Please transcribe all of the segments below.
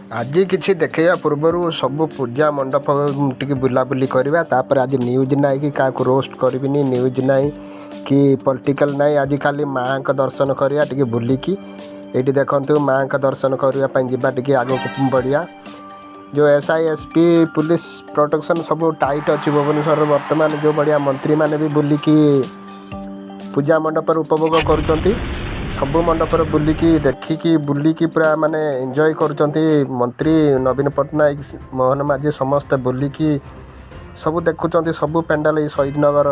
ଆଜି କିଛି ଦେଖେଇବା ପୂର୍ବରୁ ସବୁ ପୂଜା ମଣ୍ଡପ ଟିକେ ବୁଲାବୁଲି କରିବା। ତାପରେ ଆଜି ନ୍ୟୁଜ୍ ନାହିଁ କି କାହାକୁ ରୋଷ୍ଟ କରିବିନି, ନ୍ୟୁଜ୍ ନାହିଁ କି ପଲିଟିକାଲ୍ ନାହିଁ। ଆଜି ଖାଲି ମାଆଙ୍କ ଦର୍ଶନ କରିବା ଟିକେ ବୁଲିକି। ଏଇଠି ଦେଖନ୍ତୁ, ମାଆଙ୍କ ଦର୍ଶନ କରିବା ପାଇଁ ଯିବା ଟିକେ ଆଗକୁ ବଢ଼ିବା। ଯେଉଁ SI, SP, police protection ସବୁ ଟାଇଟ୍ ଅଛି ଭୁବନେଶ୍ୱରରେ ବର୍ତ୍ତମାନ। ଯେଉଁ ବଢ଼ିଆ ମନ୍ତ୍ରୀମାନେ ବି ବୁଲିକି ପୂଜା ମଣ୍ଡପରେ ଉପଭୋଗ କରୁଛନ୍ତି। ସବୁ ମଣ୍ଡପରେ ବୁଲିକି, ଦେଖିକି, ବୁଲିକି ପୁରା ମାନେ ଏନ୍ଜୟ କରୁଛନ୍ତି। ମନ୍ତ୍ରୀ ନବୀନ ପଟ୍ଟନାୟକ, ମୋହନ ମାଝୀ ସମସ୍ତେ ବୁଲିକି ସବୁ ଦେଖୁଛନ୍ତି ସବୁ ପେଣ୍ଡାଲ। ଏଇ ଶହୀଦନଗର,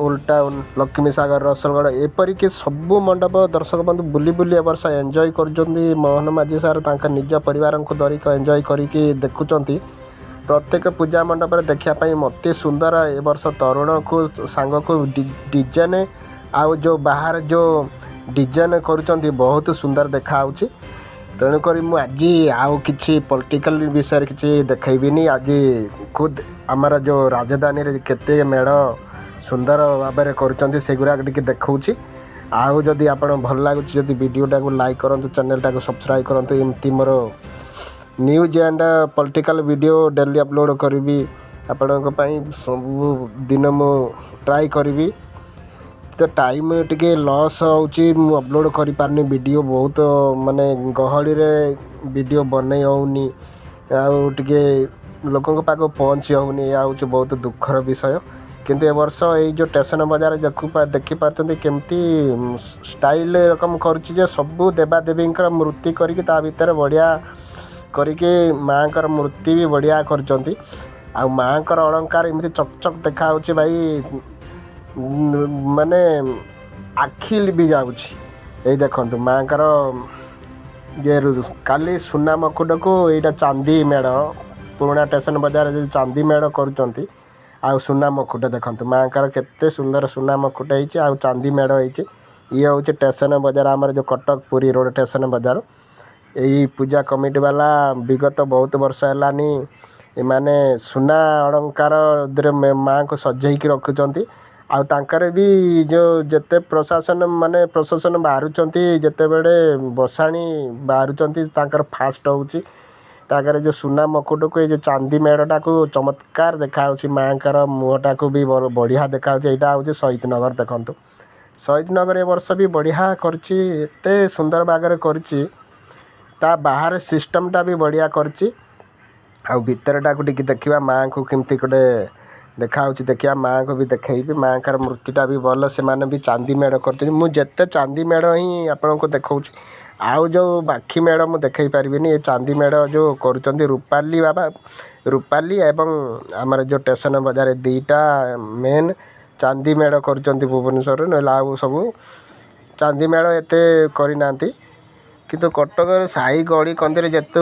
ଓଲ୍ଡ ଟାଉନ୍, ଲକ୍ଷ୍ମୀ ସାଗର, ରସଲଗଡ଼, ଏପରିକି ସବୁ ମଣ୍ଡପ ଦର୍ଶକ ବନ୍ଧୁ ବୁଲି ବୁଲି ଏ ବର୍ଷ ଏନ୍ଜୟ କରୁଛନ୍ତି। ମୋହନ ମାଝୀ ସାର୍ ତାଙ୍କ ନିଜ ପରିବାରଙ୍କୁ ଧରିକି ଏନ୍ଜୟ କରିକି ଦେଖୁଛନ୍ତି ପ୍ରତ୍ୟେକ ପୂଜା ମଣ୍ଡପରେ। ଦେଖିବା ପାଇଁ ଅତି ସୁନ୍ଦର ଏ ବର୍ଷ। ତୋରଣକୁ ସାଙ୍ଗକୁ ଡିଜାଇନ୍ ଆଉ ଯେଉଁ ବାହାରେ ଯେଉଁ ଡିଜାଇନ୍ କରୁଛନ୍ତି, ବହୁତ ସୁନ୍ଦର ଦେଖାହେଉଛି। ତେଣୁକରି ମୁଁ ଆଜି ଆଉ କିଛି ପଲିଟିକାଲ ବିଷୟରେ କିଛି ଦେଖେଇବିନି। ଆଜି ଖୁଦ୍ ଆମର ଯେଉଁ ରାଜଧାନୀରେ କେତେ ମେଢ଼ ସୁନ୍ଦର ଭାବରେ କରୁଛନ୍ତି, ସେଗୁଡ଼ାକ ଟିକେ ଦେଖାଉଛି। ଆଉ ଯଦି ଆପଣ ଭଲ ଲାଗୁଛି ଯଦି ଭିଡ଼ିଓଟାକୁ ଲାଇକ୍ କରନ୍ତୁ, ଚ୍ୟାନେଲଟାକୁ ସବସ୍କ୍ରାଇବ୍ କରନ୍ତୁ। ଏମିତି ମୋର news and political video daily upload କରିବି ଆପଣଙ୍କ ପାଇଁ। ସବୁ ଦିନ ମୁଁ ଟ୍ରାଏ କରିବି। ତ ଟାଇମ୍ ଟିକେ ଲସ୍ ହେଉଛି, ମୁଁ ଅପଲୋଡ଼ କରିପାରୁନି ଭିଡ଼ିଓ। ବହୁତ ମାନେ ଗହଳିରେ ଭିଡ଼ିଓ ବନେଇ ହେଉନି ଆଉ ଟିକେ ଲୋକଙ୍କ ପାଖକୁ ପହଞ୍ଚି ହେଉନି। ଏହା ହେଉଛି ବହୁତ ଦୁଃଖର ବିଷୟ। କିନ୍ତୁ ଏ ବର୍ଷ ଏଇ ଯେଉଁ ଷ୍ଟେସନ ବଜାର ଦେଖିପାରୁଛନ୍ତି, କେମିତି ଷ୍ଟାଇଲ୍ ରକମ କରୁଛି ଯେ ସବୁ ଦେବାଦେବୀଙ୍କର ମୂର୍ତ୍ତି କରିକି ତା ଭିତରେ ବଢ଼ିଆ କରିକି ମାଆଙ୍କର ମୂର୍ତ୍ତି ବି ବଢ଼ିଆ କରିଛନ୍ତି। ଆଉ ମାଆଙ୍କର ଅଳଙ୍କାର ଏମିତି ଚକ୍ ଚକ୍ ଦେଖାହେଉଛି ଭାଇ, ମାନେ ଆଖି ଲିଭି ଯାଉଛି। ଏଇ ଦେଖନ୍ତୁ ମାଆଙ୍କର ଇଏ କାଲି ସୁନା ମକୁଟକୁ ଏଇଟା ଚାନ୍ଦି ମେଢ଼। ପୁରୁଣା ଷ୍ଟେସନ ବଜାରରେ ଯେଉଁ ଚାନ୍ଦି ମେଢ଼ କରୁଛନ୍ତି ଆଉ ସୁନା ମକୁଟ, ଦେଖନ୍ତୁ ମାଆଙ୍କର କେତେ ସୁନ୍ଦର ସୁନା ମକୁଟ ହେଇଛି ଆଉ ଚାନ୍ଦି ମେଢ଼ ହେଇଛି। ଇଏ ହେଉଛି ଷ୍ଟେସନ ବଜାର, ଆମର ଯେଉଁ କଟକ ପୁରୀ ରୋଡ଼ ଷ୍ଟେସନ ବଜାର। ଏଇ ପୂଜା କମିଟି ବାଲା ବିଗତ ବହୁତ ବର୍ଷ ହେଲାନି ଏମାନେ ସୁନା ଅଳଙ୍କାର ମାଆଙ୍କୁ ସଜେଇକି ରଖୁଛନ୍ତି। ଆଉ ତାଙ୍କର ବି ଯେଉଁ ଯେତେ ପ୍ରଶାସନ ମାନେ ପ୍ରଶାସନ ବାହାରୁଛନ୍ତି, ଯେତେବେଳେ ଭସାଣି ବାହାରୁଛନ୍ତି, ତାଙ୍କର ଫାଷ୍ଟ ହେଉଛି ତାଙ୍କର ଯେଉଁ ସୁନା ମକୁଟକୁ ଏଇ ଯେଉଁ ଚାନ୍ଦି ମେଢ଼ଟାକୁ ଚମତ୍କାର ଦେଖାହେଉଛି। ମାଆଙ୍କର ମୁହଁଟାକୁ ବି ବଢ଼ିଆ ଦେଖାହେଉଛି। ଏଇଟା ହେଉଛି ଶହୀଦନଗର। ଦେଖନ୍ତୁ, ଶହୀଦନଗର ଏ ବର୍ଷ ବି ବଢ଼ିଆ କରିଛି। ଏତେ ସୁନ୍ଦର ଭାଗରେ କରିଛି, ତା ବାହାରେ ସିଷ୍ଟମଟା ବି ବଢ଼ିଆ କରିଛି। ଆଉ ଭିତରଟାକୁ ଟିକେ ଦେଖିବା, ମାଆଙ୍କୁ କେମିତି ଗୋଟେ ଦେଖାହେଉଛି ଦେଖିବା। ମାଆଙ୍କୁ ବି ଦେଖେଇବି, ମାଆଙ୍କର ମୂର୍ତ୍ତିଟା ବି ଭଲ। ସେମାନେ ବି ଚାନ୍ଦି ମେଢ଼ କରିଛନ୍ତି। ମୁଁ ଯେତେ ଚାନ୍ଦି ମେଢ଼ ହିଁ ଆପଣଙ୍କୁ ଦେଖାଉଛି, ଆଉ ଯେଉଁ ବାକି ମେଢ଼ ମୁଁ ଦେଖେଇ ପାରିବିନି। ଏ ଚାନ୍ଦି ମେଢ଼ ଯେଉଁ କରୁଛନ୍ତି ରୂପାଲି ବାବା, ରୂପାଲି ଏବଂ ଆମର ଯେଉଁ ଷ୍ଟେସନ ବଜାର, ଦୁଇଟା ମେନ୍ ଚାନ୍ଦି ମେଢ଼ କରୁଛନ୍ତି ଭୁବନେଶ୍ୱରରେ। ନହେଲେ ଆଉ ସବୁ ଚାନ୍ଦି ମେଢ଼ ଏତେ କରିନାହାନ୍ତି। କିନ୍ତୁ କଟକରେ ସାହି ଗଳି କନ୍ଦିରେ ଯେତେ